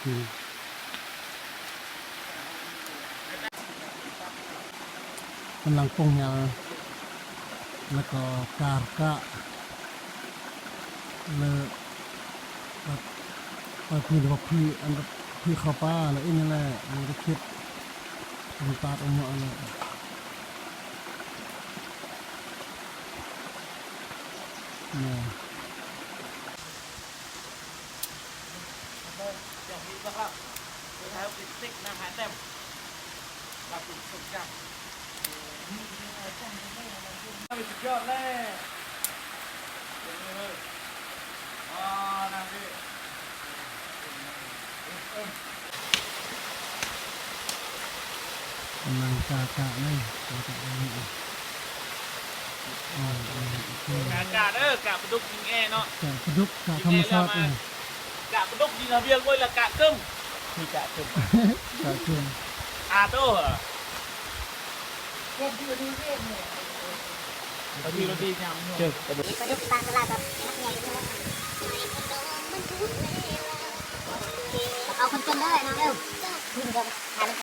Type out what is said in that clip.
ອືມ ກຳລັງປົງຫຍ້າ ແລ້ວກໍກາກະ ແລ້ວ ແບບ ແບບ ມີແຕ່ພວກຜີ ອັນ ແບບ ຜີເຂົ້າປ່າ ແລ້ວອີ່ນີ້ແຫຼະ ມັນກໍຄິດ ມັນຕາດອອກມາແລ້ວ ແມ່ນ. ກຳລັງກະ ກະເລີຍ ກະ ກະເລີຍ ອືມ ກະ ກະເດີ ກະປາດຸກຍິງແອເນາະ ກະປາດຸກ ກະທຳມະຊາດ ກະປາດຸກຍິງອາວຽງໂອ້ຍ ລະກະກຶ້ມ ຄືກະກຶ້ມ ກະກຶ້ມ ອາໂຕ ປາດຸກປາກສະລາດ ເອົາຄົນເປັນເດີນ້ອງເດີ.